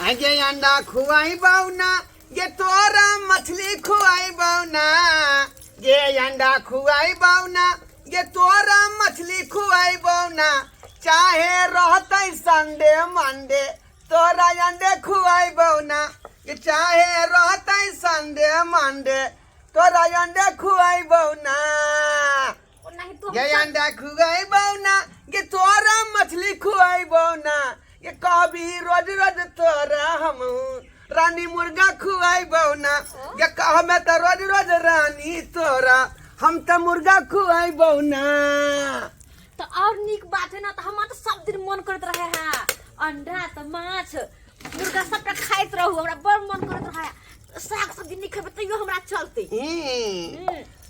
आगे अंडा खुआई बौना ये तोरा मछली खुआई बौना, ये अंडा खुआई बौना ये तोरा मछली खुआई बौना, चाहे रहते संडे मंडे तोरा अंडे खुआई बौना, ये चाहे रहते संडे मंडे तोरा अंडे खुआई बौना, ओनाहितो हम ये सब अंडा खुआई बौना ये तोरा मछली खुआई बौना, ये कहबी रोज रोज तोरा हम रानी मुर्गा खुआई बौना, ये कहमे तो रोज रोज रानी तोरा हम तो मुर्गा खुआई बौना। तो और नीक बात है ना, तो हमार तो सब दिन मन करत रहे है अंडा तो माछ मुर्गा सबटा खाइत रहू, हमरा बड़ मन करत रहे। साग सब्जी नहीं खेबै तैयो हमरा चलते।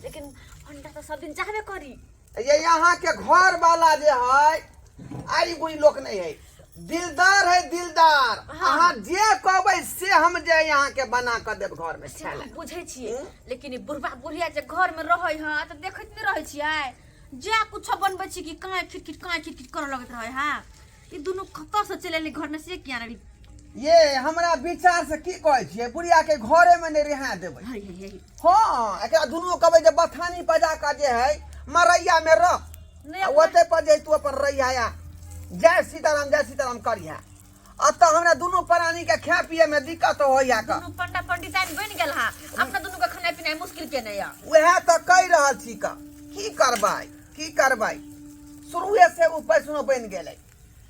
लेकिन अंडा तो सब दिन चाहबे करी। ये यहाँ के घर वाला जे है आई बुरी लोग नहीं है, दिलदार है दिलदार। अहाँ जे कहबै से हम जे यहाँ के बना के देब घर में से खाय ला। हम बुझै छियै, लेकिन ई बुढ़बा बुढ़िया जे घर में रहै है तऽ देखैत नहि रहै छियै, जे कुछो बनबै छी कि काँय खिटखिट काँय खिटखिट करऽ लगैत रहै है। ई दुनू कतऽ से चलि एलै घर में से किया नहि। ये हमरा विचार से की कहै छियै, बुढ़िया के घरे में नहि रिहा देबै। है है है। हाँ, एकरा दुनू कहबै जे बथानी पर जाके जे है मरैया में रह, नहि आ अपना ओतै पर जे तू अपन रहिया, जय सीताराम जय सीताराम करिहा। अतऽ हमरा दुनू प्राणी के खाए पिए में दिक्कत होइया का। दुनू पंडा पंडिताइन बनि गेल हा, अपना दुनू के खाना पीना मुश्किल केने या। वएह तऽ कहि रहल छी का, की करबै की करबै, शुरुए से ओ पैसनो बनि गेलै,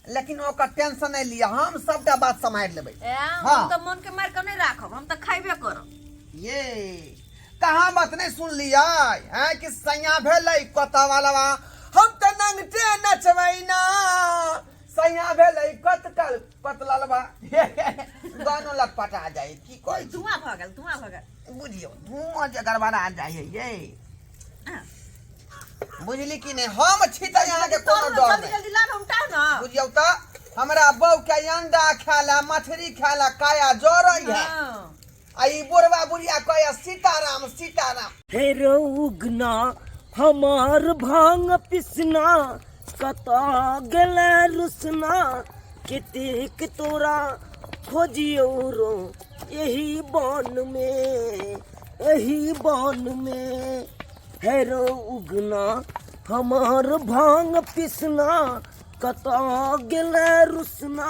लेकिन ओकर टेंशन नहि लिअ, हम सबटा बात सम्हारि लेबै। ए, हम हाँ। तऽ मन के मारि के नहि राखब, हम तऽ खैबे करब। ये कहावत नहि सुनलियै हैं कि सैया भेलै कतऽ वाला, हम तऽ नंगटे नचबै ना, सैया भेलै कत कल कतललबा, गानो लटपटा जाइ की कहै छी। धुआं भऽ गेल, धुआं भऽ गेल। बुझियौ धुआं जे गड़बड़ा जाइ है ये, बुझली कि नहि? हम छी तऽ अहाँके कोनो डर जल्दी नहि। जल्दी लान उमटाउ ना। बुझियौ तऽ हमरा बहू के अंडा खाय ला मछली खाय ला काया जरै है, हाँ। आ ई बुढ़वा बुढ़िया कहैया सीताराम सीताराम। हे रो उगना हमार भांग पिसना, कतऽ गेलै रुसना, कतेक तोरा खोजियौ रो एही वन में, एही वन में। हे रो उगना हमार भांग पिसना, कतऽ गेलै रुसना,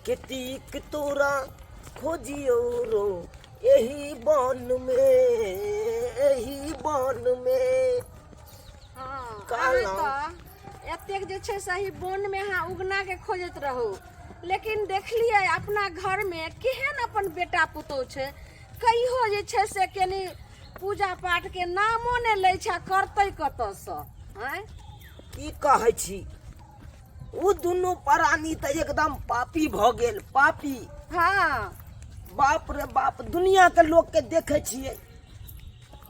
कतेक तोरा खोजियौ रो एही वन में, एही वन में। हाँ, कहलहुँ। अहाँ तऽ एतेक जे छै सही वन में अहाँ उगना के खोजैत रहू, लेकिन देखलियै अपना घर में केहन अपन बेटा पुतोह छै, कहियो जे छै से कनि पूजा पाठ के नामो नहि लै छै, आ करतै कतऽसँ आँय? की कहै छी, ओ दुनू प्राणी तऽ एकदम पापी भऽ गेल, पापी। हाँ। बाप रे बाप, दुनिया के लोग के देखे छियै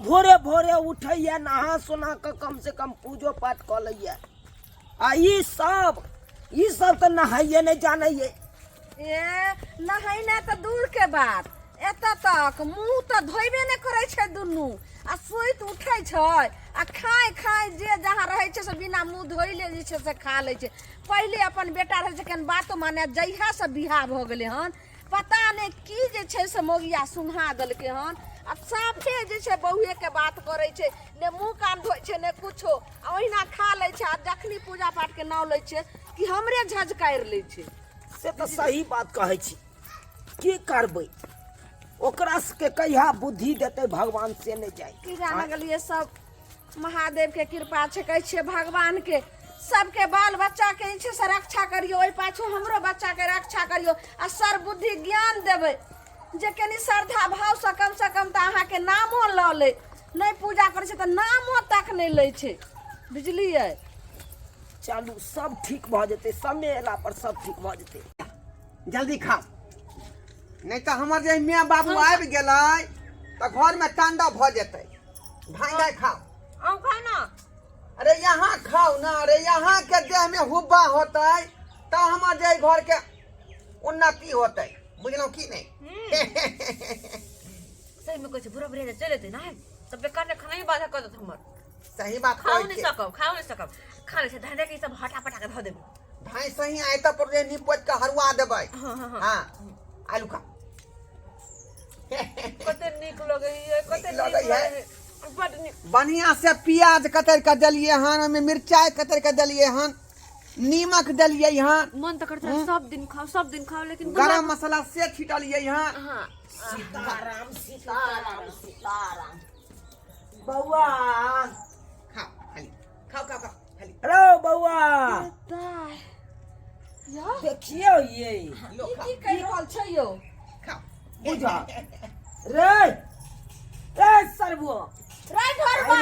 भोरे भोरे उठैया, नहा सोना कऽ कम से कम पूजो पाठ कऽ लैया, आ ई सब तऽ नहाइए नहि जानैये। ए नहेनाइ तऽ दूर के बात, एतऽ तक मुँह तऽ धोइबे नहि करै छै दुनू, आ सुति उठै छै आ खाय खाय जे जहाँ रहै छै से बिना मुँह धोइले जे छै से खा लै छै। पहिले अपन बेटा रहै छै कनि बातो माने, जहियासँ बियाह भऽ गेलै हन पता नहि की जे छै से मौगिया सुन्हा देलकै हन, आ साफे जे छै बहुएके बात करै छै, ने मुँह कान धोइ छै ने कुछो, आ ओहिना खा लै छै, आ जखनी पूजा पाठके नाम लै छै कि हमरे झझकारि लै छै। से तऽ सही बात कहै छी, की करबै, ओकरा सबके कहिया बुद्धि देतै भगवान से नहि जाय। की जाने गेलियै, सब महादेव के कृपा छै, कहै छियै भगवान के सबके बाल बच्चा के जे छै से रक्षा करियौ, ओहि पाछू हमरो बच्चा के रक्षा करियौ, आ सर्वबुद्धि ज्ञान देबै जे कनि श्रद्धा भावसँ कमसँ कम तऽ अहाँके नामो लऽ लै, नहि पूजा करै छै तऽ नामो तक नहि लै छै, बुझलियै? चलू सब ठीक भऽ जेतै, समय एला पर सब ठीक भऽ जेतै। जल्दी खाओ, नहि तऽ हमर जे माय बाबू आबि गेलै तऽ घरमे तांडव भऽ जेतै। धाय धाय खाओ। अहूँ खाउ ना। अरे यहाँ खाओ ना, अरे यहाँ के देह में हुब्बा होतै तऽ हमर जे घर के उन्नति होतै, बुझलहुँ की नहि? सही में कहै छै बुढ़ा बुढ़िया जे चलि एतै ने तऽ बेकार ने खाना ही बाधा कऽ देत हमर। सही बात खाओ कहै नहि छियै। सकब, खाओ नहि सकब, खा लै छै धाय के ई सब हटा पटा के धऽ देबै। धाय सही आय तऽ पर जे नीप पोति के हरुआ देबै। हाँ, हाँ, हाँ। हाँ। आलू खा। कते नीक लगैया, कते नीक लगैया। बड नीक। बढ़िया से प्याज कतर के देलिए हन, ओहिमे मिरचाई कतर के देलिए हन, नीमक देलिए हन। मन तऽ करैत रहै सब दिन खाओ, सब दिन खाओ, लेकिन गरम मसाला से छिटलिए हन। हाँ। सीताराम सीताराम सीताराम। बौआ खाओ खाली, खाओ खाओ खाओ खाली। हेलो बौआ, या देखियौ ये लो ई खाओ। की कहि रहल छै यौ? खाओ। बुझा रे रे सरबुआ रे ढोरबा,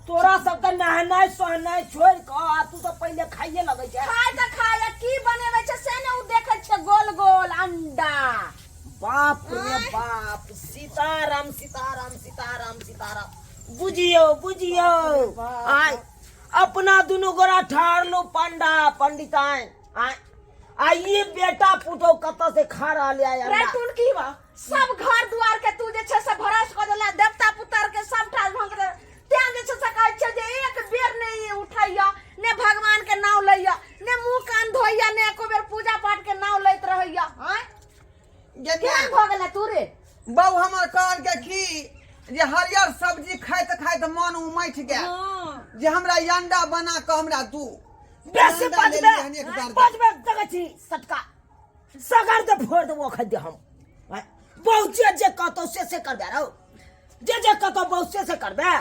तोरा सबके नहेनाइ सोहेनाइ छोड़ि कऽ आ तू सब पहिले खाइए लगै छै। खाय तऽ खाय, आ की बनेबै छै से ने ओ देखै छै, गोल गोल अंडा। बाप रे बाप, सीताराम सीताराम सीताराम सीताराम। बुझियौ बुझियौ, आय अपना दुनू गोरा ठहरलू पंडा पंडिताइन, आय आ ई बेटा पुतोह कतऽ से खा रहल है रे अंडा? टुनकी बा, सब घर दुआर के तू जे छै से भरस कऽ देला, देवता पुतर के सबटा भंग दे। तें जे छै से कहै छै जे एक बेर ने ई उठैया, ने भगवान के नाम लैया, ने मुंह कान धोइया, ने एको बेर पूजा पाठ के नाम लैत रहैया। आँय गे केहन भऽ गेलै तू रे? बहू हमर कहल के की जे हरियर सब्जी खाइत खाइत मन उमठि गेल जे हमरा अंडा बना कऽ हमरा दू। बेसी अंडा बजबे लेलियै हन एक दर्जन। बजबे देखै छी सटका सगर दे फोड़ देबो खा दे हम। आँय, बहु जे जे कहतौ से से करबे रौ, जे जे कहतौ बहु से से करबे।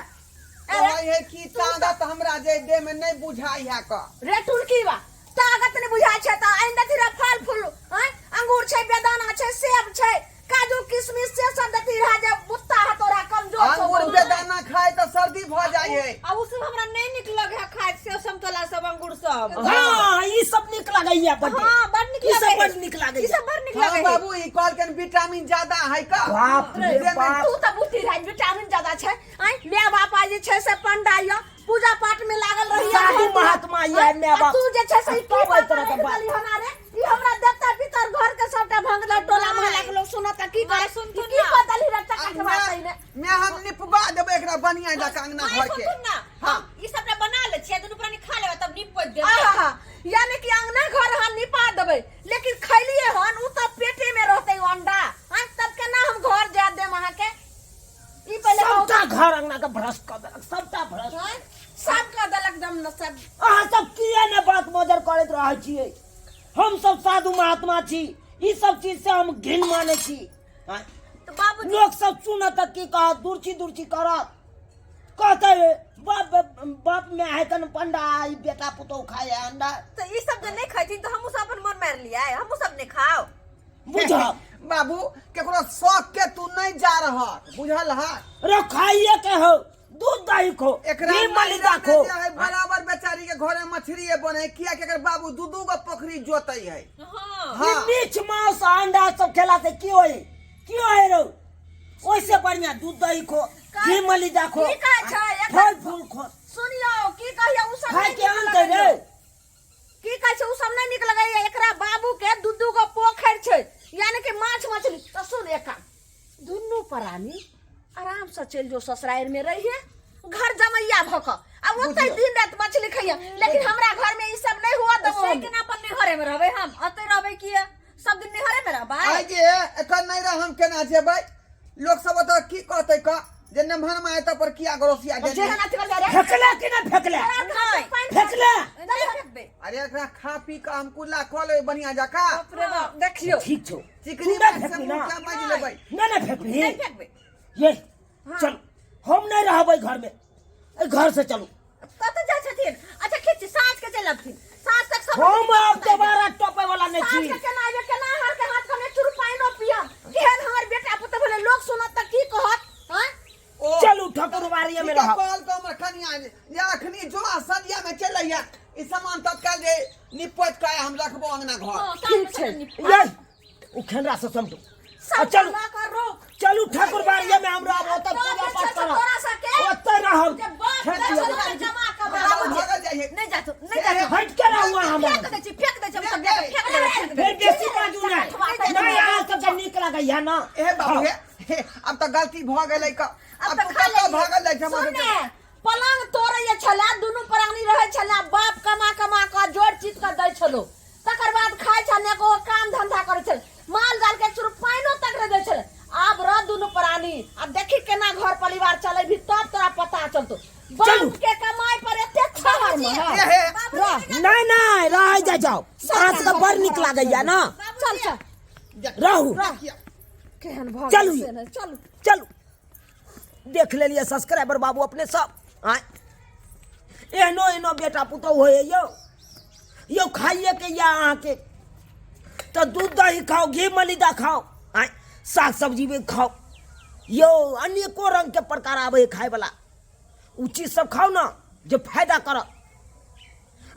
कहै है कि ताकत हमरा जे देह में नहीं बुझाई है क। रे टुनकी बा, ताकत नहीं बुझाई छै त आइन देथि रे फल फूल, आँय अंगूर छै, बेदाना छै, सेब छै, काजू किशमिश से सब देथि रहा जे बुत्ता है तोरा कमजोर छौ अंगूर बहुत। बेदाना खाए त सर्दी भ जाय है। आ उ सब हमरा नहीं नीक लगे है खाए, सेब समतोला सब अंगूर सब। हाँ, ई सब नीक लगैया बड्ड। हाँ, बड्ड नीक ई सब लगै है। बड्ड नीक लगैया। ई सब बड्ड नीक हाँ लगै है। बाबू, ई कहलकन विटामिन ज्यादा है का। बाप रे देह में बाप। तू त बुद्धि रह, विटामिन ज्यादा छै। आँय my बाप आ जे छै से पंडा य, पूजा पाठ में लागल रही। साधु महात्मा ये my बाप। तू जे छै से ई की तब एहि बात तरह के रखि बात। देली हना रे? ई हमरा देवता पितर घर के सबटा भंगला, टोला मोहल्ला के लोग सुनत त की माय करे? सुनथुन की ना। बदली रे टका के बात है ने? मैं हम निपवा देबै एकरा बढ़िया जकाँ अंगना माय घर के। सुनथुन ना। हाँ। हम ई सबटा बना लै छियै, दुनू प्राणी खा लेबै तब नीप पोति देबै। आहा, यानी कि अंगना घर हम निपा देबै, लेकिन खैलिए हन उ त पेटे में रहतै उ अंडा। हाँ, तब केना हम घर जा देम अहाँ के? ई पहिले कहू। सबटा घर अंगना के भ्रष्ट कऽ देलक, सबटा भ्रष्ट। हाँ, सब कऽ देलक दम न सब। अहाँ सब किया ने बात मजर करैत रहै छियै? हम सब साधु महात्मा छी, ई सब चीज से हम घिन मानै छी। आँय? तऽ बाबूजी लोक सब सुनत तऽ की कहत? दुर्ची दुर्ची करत, कहते बाप बाप में है कन पंडा, ई बेटा पुतोह खाए है अंडा। तऽ ई सब जे नहि खैथिन तऽ हमहूँ सब अपन मन मारि लियै, हमहूँ सब नहि खाओ। बुझल बाबू, केकरो शौक के तू नहीं जा रहा, बुझल है? रे खाइए के हो, दूध दही खो, एकरा घी मलिदा नैहरा खो। में जे है बराबर बेचारी के घरे मछली बने, किया के एकर बाबू दू दू गो पोखरी जोतै है। हाँ। हाँ। ई मीछ मांस अंडा सब खेला से की होई, की होई रो? ओइसे बढ़िया दूध दही खो, घी मलिदा खो, की कहै छै? फल फूल खो। सुनियौ की कहियौ, उ सब खाय नहि के नीक आनतै रे। लगैया। की कहै छै, उ सब नहि नीक लगैया। एकरा बाबू के दू दू गो पोखरि छै, यानी कि माछ मछली। तऽ सुन एक काम, दुनू प्राणी आराम से चलि जो ससुरारि में रहिए, घर जमैया भऽ कऽ आ ओतै दिन राति मछली खैया, लेकिन हमरा घर में ई सब नहीं हुआ देबो से हम। केना अपन नैहरे में रहबै? हम अतै रहबै किया? सब दिन नैहरे में रहबै? आइ जे एखन नहीं रह, हम केना जेबै? लोक सब ओतऽ की कहतै क जे नमहर में एतऽ पर किया गरोसिया गेल? जेहन अथी कर रे। फेकले कि नहि फेकले? नहि। फेकले। नहि फेकबै। अरे एकरा खा पी कऽ हम कुल्ला कऽ लेबै बढ़िया जकाँ। बाप रे बाप, देखियौ। ठीक छौ। चिकनी तू नहि माछ से फेकबी मुँह ना? के माजि लेबै। नहि नहि फेकबी। नहि फेकबै। ये चल, हम नहीं रहबै घर में, ए घर से चलू। कतऽ जाइ छथिन? अच्छा ठीक छै, साँझ के चलि अबथिन, साँझ तक सब। हम आब दोबारा टपे वाला नहीं साँझ छी। के केना अयबै? केना हर के हाथ कने चुर पानिओ पियब? केहन हमर बेटा पुतहु भेलै, लोक सुनत तऽ की कहत? आँय? ओ चलू ठाकुरबाड़िए में ठीके रहब। कहल कऽ हमर कनिया जे जे अखनी जो सदिया में चलैया ई सामान तत्काल जे निपट के हम रखबो अंगना घर। हँ, साँझ ठीक मे छै। सबटा निपटा। ये ओ खेनरा से समटू आ सब चलू। लऽ कऽ रोक। चलू ठाकुरबाड़िए में हम रहब, ओतऽ बाप पूजा रे, पाठ छै करब, तोरा सबके। ओतऽ रहब। जे बाप खेत दै दिअ। छलौ से जमा कऽ बाबू बाबूजी। भागल जाइए। नहि जाथु, नहि जाथु। हटि के रहू अहाँ हमरा। फेक दै छी, फेक दै छी, हम सब जाकऽ फेक देबै, फेक देबै। फेर बेसी बाजू नहि, नहि अहाँ सबके नीक लगैया ना? हे बाबू हे, हे अब तऽ गलती भऽ गेलै क, अब अब तऽ तू खा कतऽ लेलियै। भागल जाइ छै हमरा सुन सबके? ने, पलंग तोड़ै छलै, दुनू प्राणी रहै छलै, बाप कमा कमा कऽ जोड़ चित कऽ दै छलौ, तकर बाद खाइ छल, एको काम धंधा। नीक लागैया ना। चल चल। रहू। केहन भऽ चलू। गेल से ने, चलू। चलू, देख लेलियै सब्सक्राइबर बाबू अपने सब। आँय, एहनो एहनो बेटा पुतहु होइए यौ। यौ खाइए के या अहाँके तऽ दूध दही खाउ, घी मलिदा खाउ, आँय साग सब्जी भी खाउ यौ। अनेको रंग के प्रकार आबै है खायवला, ओ चीज सब खाउ ने जे फायदा करत।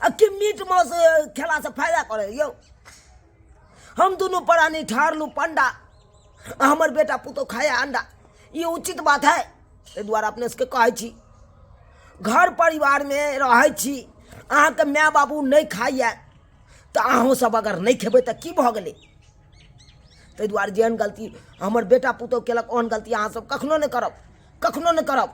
आ कि मीट मांस खेलासँ फायदा करे यौ? हम दुनू प्राणी ठहरलू पंडा, आ हमर बेटा पुतहु खाया अंडा, ई उचित बात है? ताहि दुआरे अपने सबके कहै छी, घर परिवारमे रहै छी, अहाँके माय बाबू नहि खाइए तऽ अहूँ सब अगर नहि खेबै तऽ की भऽ गेलै? ताहि दुआरे जेहन गलती हमर बेटा पुतहु केलक, ओहन गलती अहाँ सब कखनो नहि करब, कखनो नहि करब।